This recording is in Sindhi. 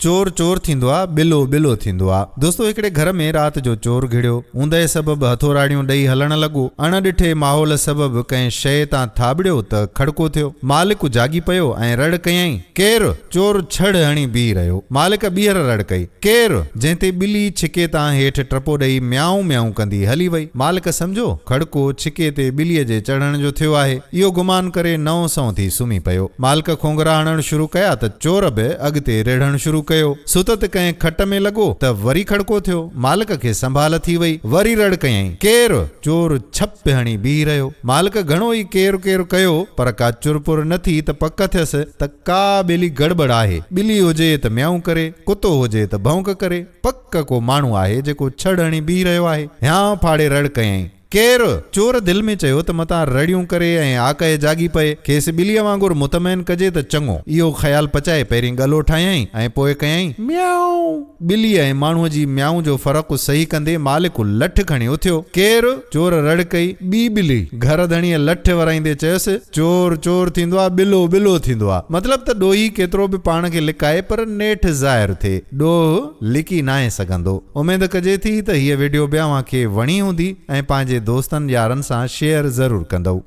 چور چور ٿيندو آ، ٻلو ٻلو ٿيندو آ. دوستو هڪڙي گهر ۾ رات جو چور گهڙيو. اوندهه سبب هٿوراڙيون ڏئي هلڻ لڳو. اڻ ڏٺي ماحول سبب ڪنهن شيء تان ٿاٻڙيو ته کڙڪو ٿيو. مالڪ جاڳي پيو ۽ رڙ ڪيائين، ڪير؟ چور ڇڙ هڻي بيهي رهيو. مالڪ ٻيهر رڙ ڪئي، ڪير؟ جنهن تي ٻلي ڇڪي تان هيٺ ٽپو ڏئي ميائون ميائون ڪندي هلي وئي. مالڪ سمجهيو، کڙڪو ڇڪي تي ٻليء جي چڙهڻ جو ٿيو آهي. اهو گمان ڪري نئون سنئون ٿي سمهي پيو. مالڪ کونگهرا هڻڻ شروع ڪيا ته چور به اڳتي ريڙهڻ شروع ڪيو. ستت ڪنهن کٽ ۾ لڳو ته وري کڙڪو ٿيو. مالڪ کي سنڀال ٿي وئي. وري رڙ ڪيائين، ڪير؟ چور ڇپ هڻي بيهي رهيو. مالڪ گهڻو ئي ڪير ڪير ڪيو پر ڪا چرپر نه ٿي ته پڪ ٿيس ته ڪا ٻيلي گڙٻڙ آهي. ٻلي هجي ته ميائون ڪري، ڪتو هجي ته ڀؤنڪ ڪري. پڪ ڪو ماڻهو آهي جيڪو ڇڙ هڻي بيهي رهيو آهي. هيانء ڦاڙي رڙ ڪيائين. ڪير؟ چور دل ۾ چيو ته متان رڙيون ڪري ۽ آڪهه جاڳي پئي، کيس ٻليء وانگر مطمئن ڪجي ته چڱو. اهو خيال پچائي پهرين ڳلو ٺاهيائين ۽ پوء ڪيائين، ميائون! ٻليء ۽ ماڻهوء جي ميائون جو فرق صحيح ڪندي مالڪ لٺ کڻي اٿيو. ڪير؟ چور رڙ ڪئي، ٻي ٻلي! گهر ڌڻيء لٺ ورائيندي چيس، چور چور ٿيندو آ، ٻلو ٻلو ٿيندو آ. مطلب ته ڏوهي ڪيترو به پاڻ کي لڪائي پر نيٺ ظاهر ٿئي. ڏوهه لڪي ناهي سگهندو. اميد ڪجي ٿي ته هيء وڊيو به اوهان کي وڻي هوندي ۽ پنهنجي دوستن يارن سان شيئر ضرور ڪندؤ.